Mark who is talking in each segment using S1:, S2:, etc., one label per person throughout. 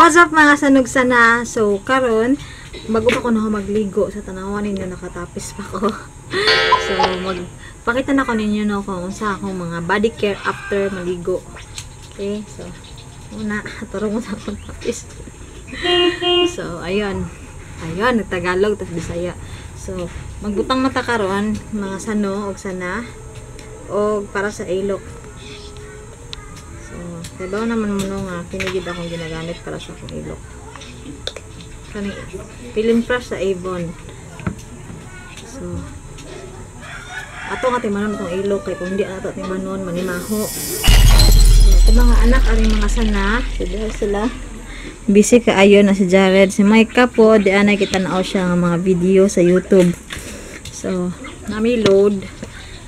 S1: What's up mga sanugsana? So karon bago pa ko na magligo sa tanawan ninyo nakatapis pa ko. So magpakita na ko ninyo no kung unsa akong mga body care after maligo. Okay, so una turong mo sa akong tapis. So ayun. Ayun, nagtagalog tas Bisaya. So magbutang na ta karon mga sano og sana og para sa ilok. So, kaibaw naman mo no nga kinigid akong ginagamit para sa akong ilok. Kaning peeling brush sa Avon. So, ato nga timanon akong ilok kay kung di ato timanon manimaho. So, ako mga anak aring mga sana, sila busy kaayo na si Jared, si Micah po, di anay kita nao siya nga mga video sa YouTube. So, nami load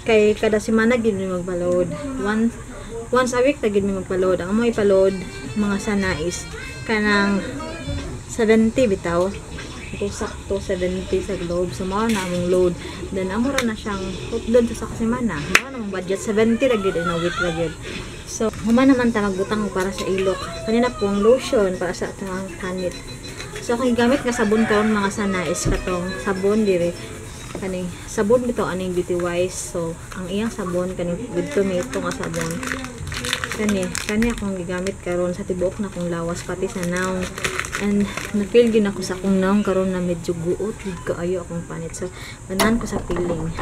S1: kay kada semana gid mi magpa-load. Once a week ta gid mi magpa-load. Ang amo ipa-load mga sana is kanang 70 bitaw. Ito sakto 70 sa Globe. So mao na among load. Then amo ra na siyang upload sa semana. Mao na among budget 70 ra gid in a week ra gid. So human naman ta magbutang para sa ilok. Kanina po ang lotion para sa atong tanit. So akong gigamit nga sabon karon mga sana is katong sabon diri. Kaning sabon bitaw aning Beauty Wise. So ang iyang sabon kaning with tomato nga sabon. Kani akong gigamit karon sa tibuok na akong lawas pati sa naong. And na-feel gyud ako sa akong naong karon na medyo guot gid kaayo akong panit. So ganahan ko sa feeling.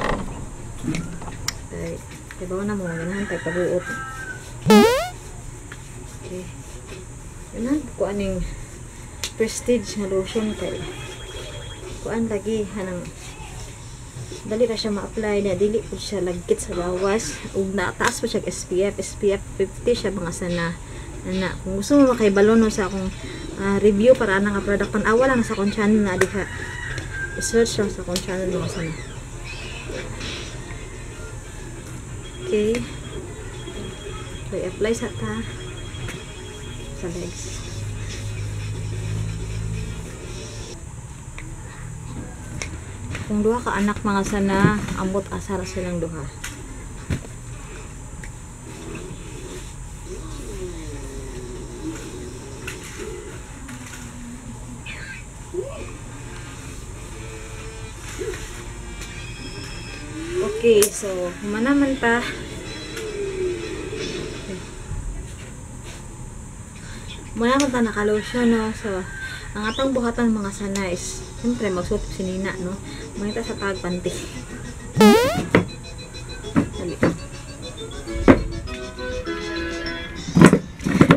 S1: Kay kibaw na mo ganahan tay paguot. Okay. Ganahan ko aning Prestige nga lotion kay kuan lagi hanang dali ra siya ma-apply na dili pud siya lagkit sa lawas ug nataas pa siya SPF SPF 50 siya mga sana. Ana, kung gusto mo makaibalo no sa akong review para ana nga product, tan-awa lang sa akong channel na diha. I-search lang sa akong channel mga sana. Okay. Apply sa ta sa legs. Kung duha ka anak mga sana, ambot asa ra silang duha. Okay, so humana man ta. Humana man ta naka-lotion no. So ang atong buhatan mga sana is siyempre magsuot si Nina no. Mangita sa tag panty. Dali.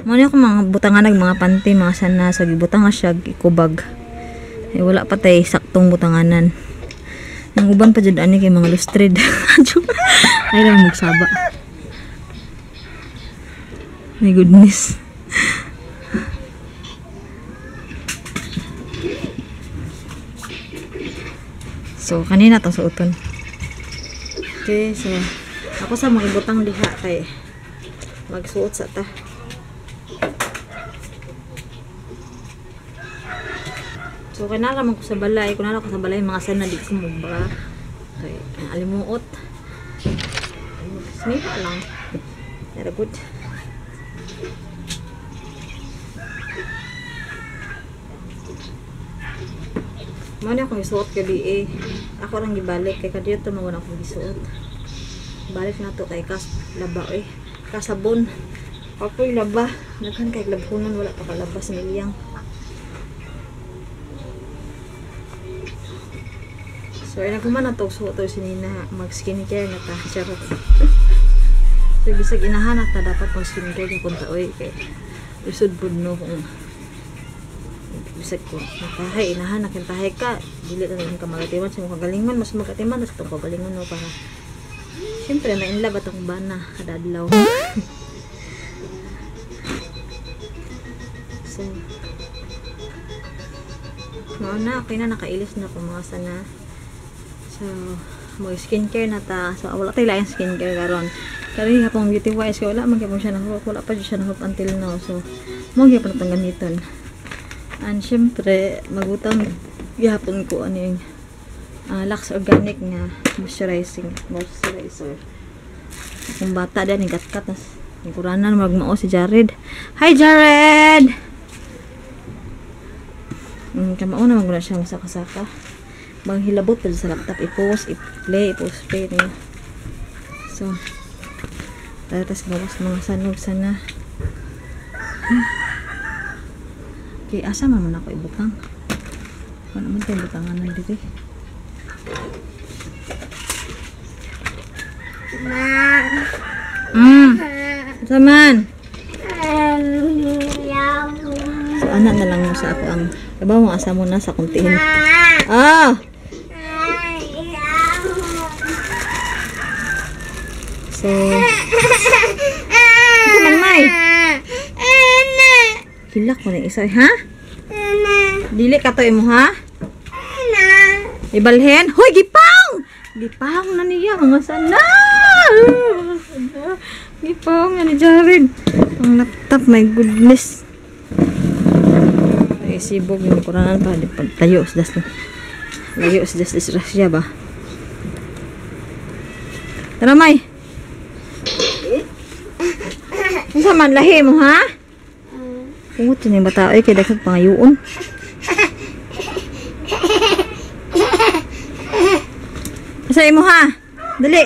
S1: Mo ni ako mga butangan nag mga panty mga sana, so gibutang nga siya ikubag. Eh, wala pa tay saktong butanganan. Ang uban pa jud ani kay mga lustred. Ay lang magsaba. My goodness. So kanina tong suoton. Okay, so ako sa mga ibutang diha kay magsuot sa ta. So kanara man ko sa balay, kunara ko sa balay mga sana di ko mobra. Kay alimuot. Snipa lang. Very good. Mao ni akong gisuot gabi eh. Ako lang gibalik kay kadiyot man akong gisuot. Balik na to kay kas laba eh. Kasabon. Ako'y laba. Naghan kay labhonon wala pa kalaba sa miliyang. So ay naghuman na to suot to si Nina mag skincare na ta. Charot. So bisag inahan na ta dapat mag skincare kung ta oy kay usod pud no kung bisag ko natahay inahan na kintahay ka dili na ka magatiman sa imong kagalingon, mas magatiman sa itong kagalingon no para siyempre na in love atong bana kada adlaw. So mao na, okay na, nakailis na ko mga sana. So mag skincare na ta. So wala tayo laing skincare karon. Kari hapong Beauty Wise kay wala man gyud siya nahurot, wala pa siya nahurot until now. So mo gyud pa gamiton. And syempre magutang gihapon ko ano yung Lux Organic nga moisturizer. Akong bata din gatkat nas kuranan magmao si Jared. Hi Jared. Kamauna man gud na siya masaka-saka. Bang hilabot pa sa laptop, i-post, i-play, i-post, play niya. So, tas gawas mga sanog sana. Okay, asa man man ako ibutang? Wala man tayo butangan na dito. Saman. So, anak na lang mo sa ako ang iba mo asa mo na sa kuntiin. Ah! So, man may. Hilak mo na isa, ha? Dili ka to imo, ha? Ibalhin. Hoy, gipang! Gipang na niya mga sana. Gipang na ni Jared. Ang laptop, my goodness. Ay, sibog yung kuranan pa. Tayo, das na. Layo, das disgrasya ba? Tara, May. Unsa man lahi mo, ha? Pungot yun yung bata. Ay, kaya daghang pangayuon. Asa imo, ha? Dali.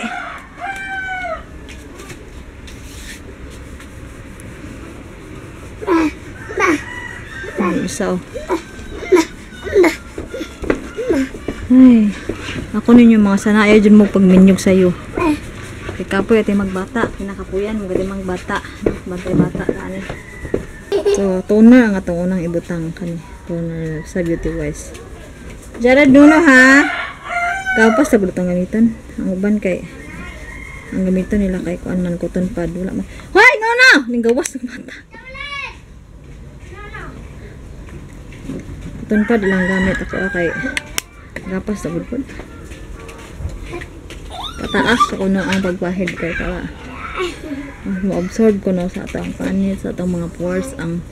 S1: Ay, isa, oh. Ay, ako ninyo mga sana. Ayaw dyan mo pagminyog sa'yo. Kay kapoy ati magbata. Kinakapuyan mo gati magbata. Bantay bata. Ano? So, toner ang atong unang ibutang kani. Toner sa Beauty Wise. Jared, nuno ha? Kapas sa gulutang gamiton. Ang uban kay ang gamiton nila kay kuan man cotton pad. Wala man. Hoy, no no! Ning gawas ng bata. Cotton pad lang gamit ako kay gapas sa gulpod. Pataas ako na ang pagpahid kay para ma-absorb ko na sa atong panit, sa atong mga pores ang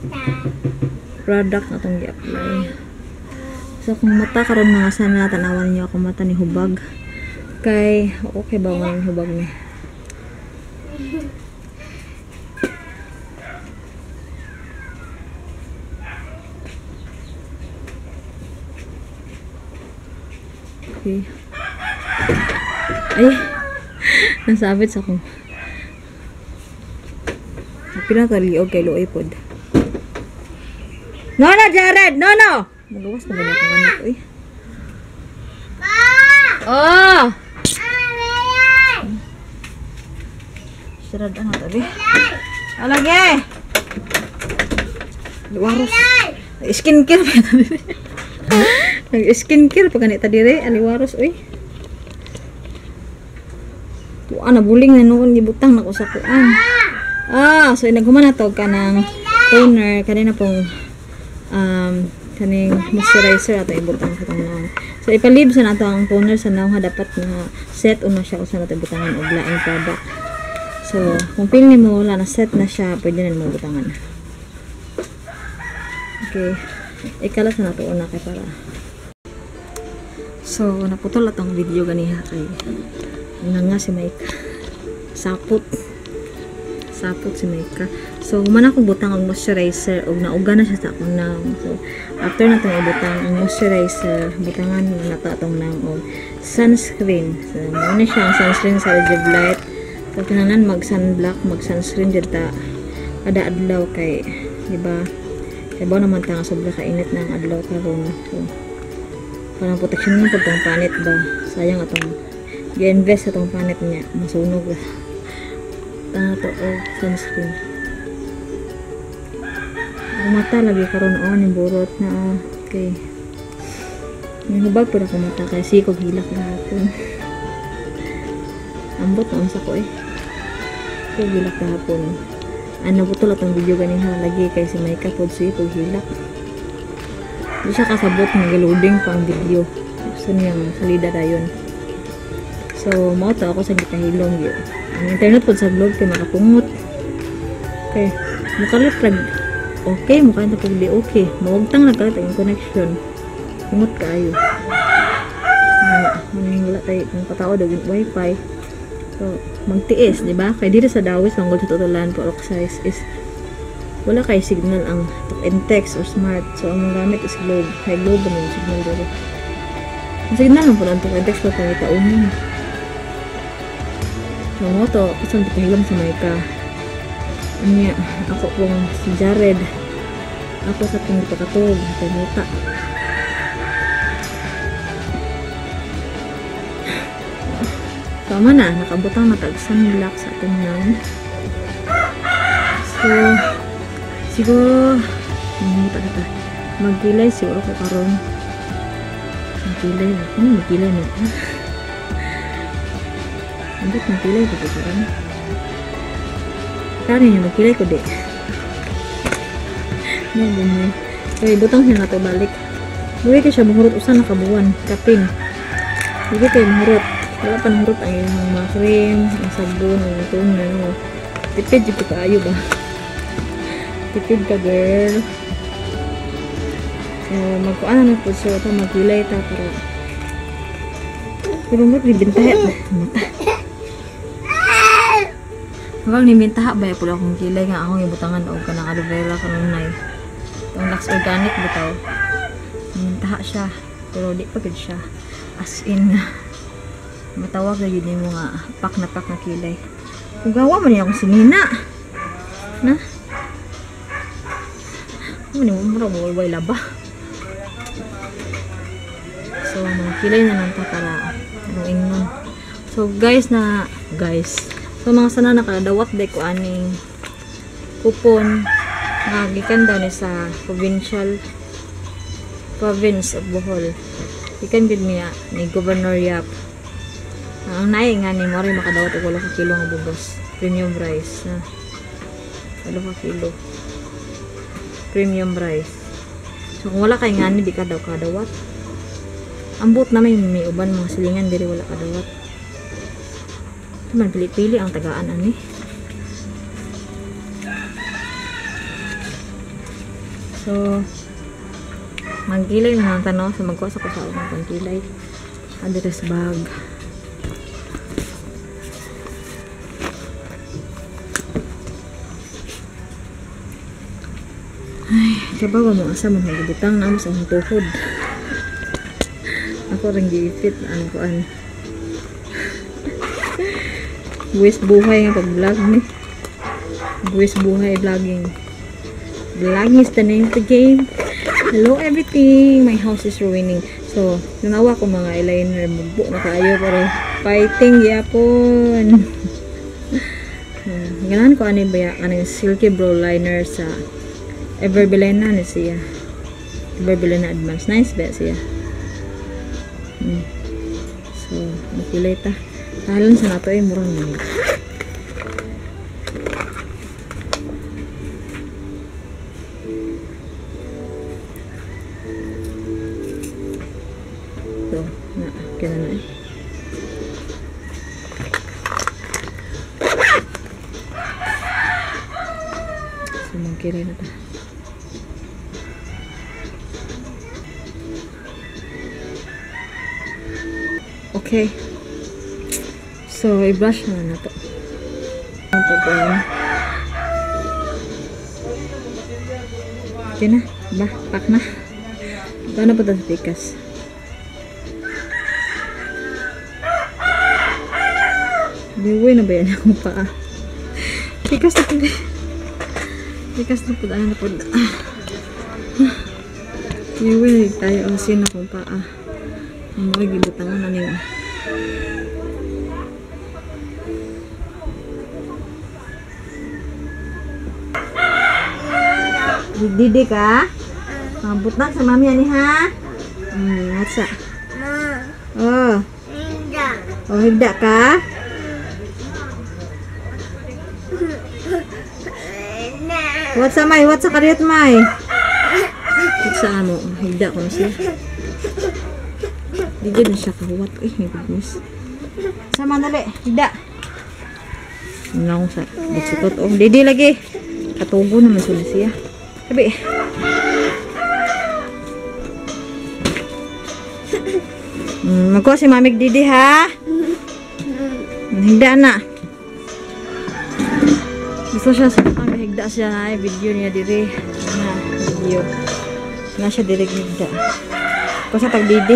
S1: product na atong gi-apply. So kung mata karon mga sana, tanawan niyo ako mata ni hubag. Kay okay ba nga ang hubag ni? Okay. Ay, nasabit sa akong. Pila ka liog kay luoy pod. No no Jared, no no. Magawas na ba akong anak oy? Oh. Sirad ano tabi? Alage. Liwaros. Skincare pa ta diri. Nag-skincare pa ganita diri, aliwaros oy. Tuan na buling na noon gibutang nako sa kuan. Ah, so naghuman na to kanang toner kanina pong kaning moisturizer ato ibutang sa atong nawong. So ipalib sa nato ang toner sa nawong ha, dapat na set una siya usa nato ibutangan og laing product. So kung feel nimo wala na set na siya, pwede na nimo butangan. Okay. Ikalat na nato una kay para. So naputol atong video ganiha kay nga si Maika. Sapot. Sapot si Maika. So human akong butang ang moisturizer og nauga na siya sa akong nawong. So after na itong ibutang ang moisturizer, butangan na nato atong nawong og sunscreen. So muna siya ang sunscreen sa Rejuve Light. So kinahanglan mag sunblock, mag sunscreen jud ta kada adlaw kay di ba? Kay ba naman ta nga sobra ka init na ang adlaw karon. So parang protection man pud tong panit ba. Sayang atong gi-invest atong panit niya, masunog. Tanga to og sunscreen. Ang mata lagi karon oh ning burot na oh. Okay. Nihubag pud ako mata kay sikog hilak gahapon. Ambot na unsa ko eh. Sikog hilak gahapon. Ano butol atong video ganiha lagi kay si Maika pod sikog hilak. Di siya kasabot nga loading pa ang video. Gusto niyang salida dayon. So mao to ako sa gitahilong gyud. Ang internet pod sa vlog kay makapungot. Okay, mukalit rag. Okay, mukha na pag di okay. Mawagtang nagkalit ang connection. Pungot kaayo. Wala tayo kung katao daw wifi. So, magtiis, di ba? Kay diri sa Dawis, manggol sa Tutulan, Purok size is Wala kay signal ang Talk and Text or Smart. So ang gamit is Globe. Kay Globe man yung signal dito. Ang signal man po ang Talk and Text pero pangitaunin. So mo to, kasi pahilom sa Maika. Anya, ako pong si Jared. Ako sa pong ipakatog, pamuta. So ama na, nakabutang na tag sunblock sa atong naon. So siguro manguta na ta. Magkilay siguro ko karon. Magkilay na. Ano magkilay na? Ambot magkilay ko karon. Karon niya magkilay ko di. No, bumay. So ibutang siya na to balik. Dili kay siya muhurot usa na ka buwan, kapin. Dili kay muhurot. Wala pa nahurot ang iyang mga cream, ang sabon, ang toner. No? Tipid jud kaayo ba? Tipid ka, girl. So, magkuan na po siya. Ito, magkilay ta. Pero mo, nibintahe. Mata. Huwag nibintaha ba? Pula akong kilay nga akong ibutangan o kanang aloe vera kanunay. Itong Lux Organic bitaw. Nibintaha siya. Pero di pa gud siya. As in, matawag na yun yung mga pak na pak na kilay. Ugawa man niya akong sinina. Na? Ano mo, mura mo, walway laba. So, mga kilay na lang ta para anong ingnon. So, guys na, guys. So, mga sana nakadawat day ko aning coupon nga gikan daw ni sa province of Bohol. Gikan gid niya ni Governor Yap. Ang naay nga ni Mori makadawat og 8 ka kilo nga bugas, premium rice na. 8 ka kilo. Premium rice. So kung wala kay ngani di ka daw kadawat. Ambot na may uban mga silingan diri wala kadawat. Man pili-pili ang tagaan ani. So magkilay na lang tano so magkuha sa ko sa akong pangkilay. Address bag. Ay, kabawa mo asa man hagibutang na mo sa akong tuhod. Ako rin giipit ang kuan. Buwis buhay nga pag-vlog ni. Buwis buhay vlogging. Vlogging is the name of the game. Hello everything. My house is ruining. So, nanawa ko mga eyeliner. Mugbo na kaayo pero fighting gyapon. Ganahan ko ani ba aning silky brow liner sa Everbilena ni siya. Everbilena Advance. Nice ba siya? So, magpilay ta. Talon sa nato ay murang nila. So, na, kaya na eh. So, magkilay na ta. Okay. So, i-brush na na to. Okay na. Ba, pak na. Paano pa ito sa pikas? Liway na ba yan akong paa? Pikas na po. Pikas na po. Ano na po. Liway na tayo. Ang sin akong paa. Ang mga gibutangan na niyo. Didi ka? Butang sa mami ani ha? Hatsa. Oh. Oh, higda ka? What's sa may? What's sa kariyot may? Sa amo, higda ko na siya. Di na siya kahuwat. Ay, my goodness. Sama dali, higda. Ano sa buksutot. Oh, didi lagi. Katugo naman sila siya. Sabi. Magkuha si Mamig Didi ha. Higda na. Gusto siya sa higda. Higda siya na video niya diri. Na video. Na siya diri higda. Ko sa tagdidi.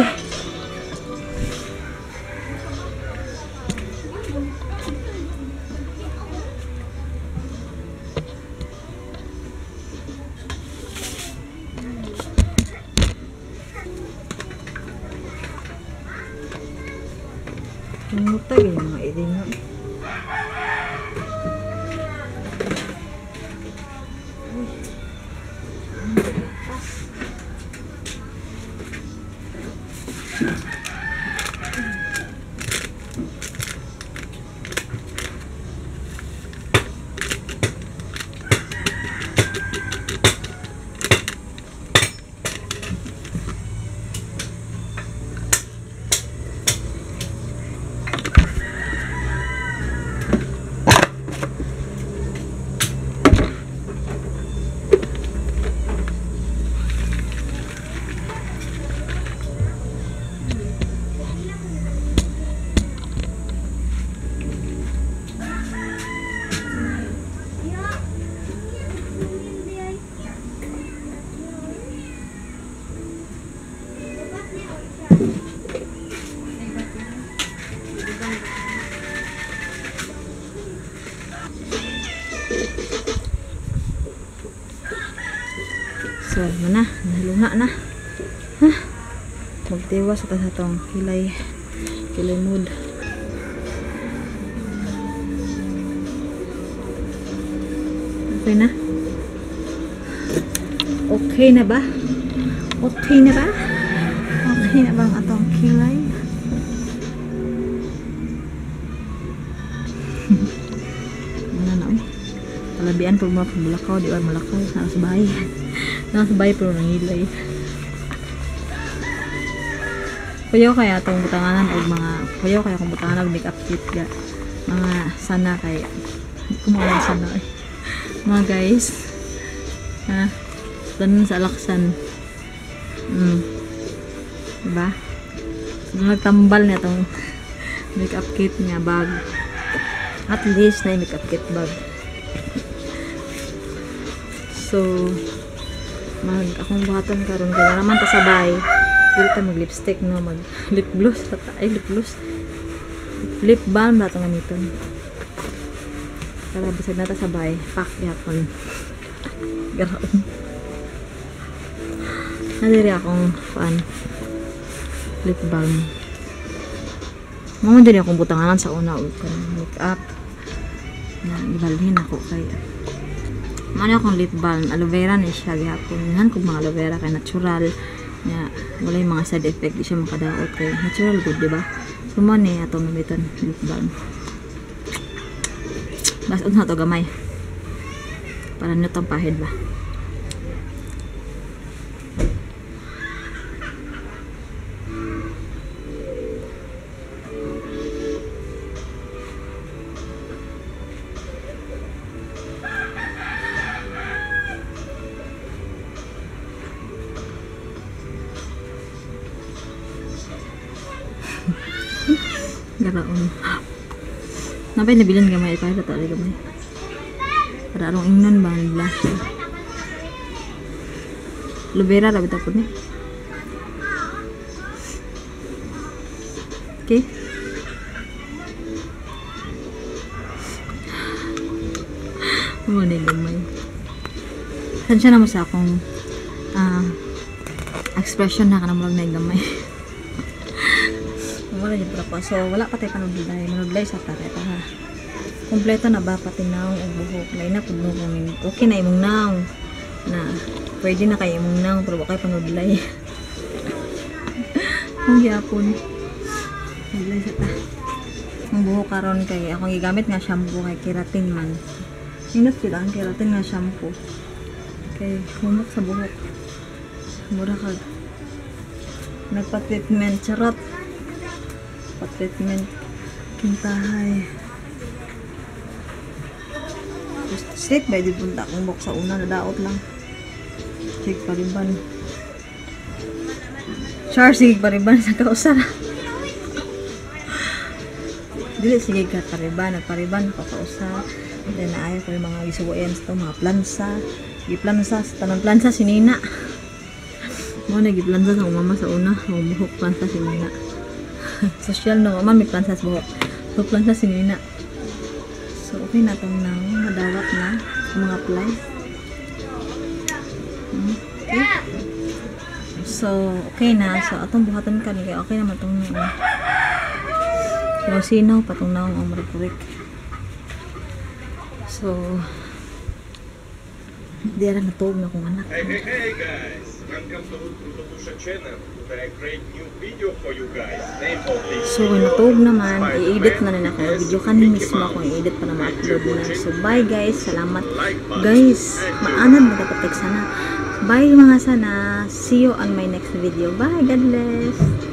S1: Mutag yung mga idinga. So, na, nalunga na. Huh? Magtiwas sa atong kilay, kilay mood. Okay na? Okay na ba? Okay na ba? Okay na ba ang atong kilay? Ano na, eh. Palabian po mga pagmulakaw, di ba mulakaw? Nasa bahay. Nasa bahay pero nangilay. Kuyaw kaya itong butanganan og mga kuyaw kaya kung butanganan og makeup kit ga. Mga sana kay kumuha sana eh. Mga guys. Ha? Tanan sa alaksan. Diba? So, nagtambal niya itong makeup kit niya bag. At least na yung makeup kit bag. So mag akong buhaton karon kay naman ta sabay. Dili ta mag lipstick no, mag lip gloss ta, ay lip gloss. Lip balm na tong gamiton. Para bisag na ta sabay, pack gyapon. Garaon. Nadiri akong kuan lip balm. Mao diri akong butanganan sa una og kanang makeup. Na gibalhin ako kay mao akong lip balm, aloe vera ni siya gihapon. Han kog mga aloe vera kay natural nya, walay mga side effect, di siya makadaot kay natural good, di ba? So mo ni atong gamiton lip balm. Basta na to gamay. Para nyo tong pahid ba. Garaon. Napay nabilin gamay pa ito talaga gamay. Para arong ingnon ba ang blush. Aloe vera ra bitaw pud ni. Okay. Mo ni gamay. Tansya na mo sa akong expression na kanang murag na gamay. Wala yung pa. So, wala pa tayo panudlay. Manudlay sa tara. Ha. Kompleto na ba pati naong o buhok? Lain na pud mo kung okay na imong naong. Na, pwede na kayo imong naong pero wala kayo panudlay. Ang gyapon. Manudlay sa ta. Ang buhok karon kay akong gigamit nga shampoo kay keratin man. Inot sila ang keratin nga shampoo. Kay humok sa buhok. Mura kag nagpa-treatment charot. Pa-treatment kintahay. Straight ba di punta akong buhok sa una, nadaot lang. Sige pariban. Char, sige pariban sa kausara. Dili sige ka pariban, nagpariban ako kausa. Then ayaw ko yung mga gisuwayan sa mga plansa. Giplansa sa tanan, plansa si Nina. Mo na giplansa sa akong mama sa una, ang buhok plansa si Nina. Social no, mama may plansa sa buhok. So plansa si Nina. So okay na tong nang madawat na ang mga fly. Okay. So okay na. So atong buhaton kani kay okay naman tong naong. So sinaw pa tong naong ang marikurik. So di ra natuog na akong anak.
S2: Hey, hey, hey guys! Welcome to Rutotusha channel. Today I create new video for you guys. Name of this
S1: So,
S2: video
S1: natuog naman,
S2: Spider-Man
S1: i-edit na rin ako.
S2: as
S1: Video kanin
S2: Mickey
S1: mismo
S2: Mouse.
S1: ako i-edit para
S2: Thank
S1: ma-upload
S2: you
S1: na.
S2: watching.
S1: So, bye guys. Salamat.
S2: Like button
S1: Guys,
S2: and
S1: maanad na dapat sana. Bye mga sana. See you on my next video. Bye. God bless.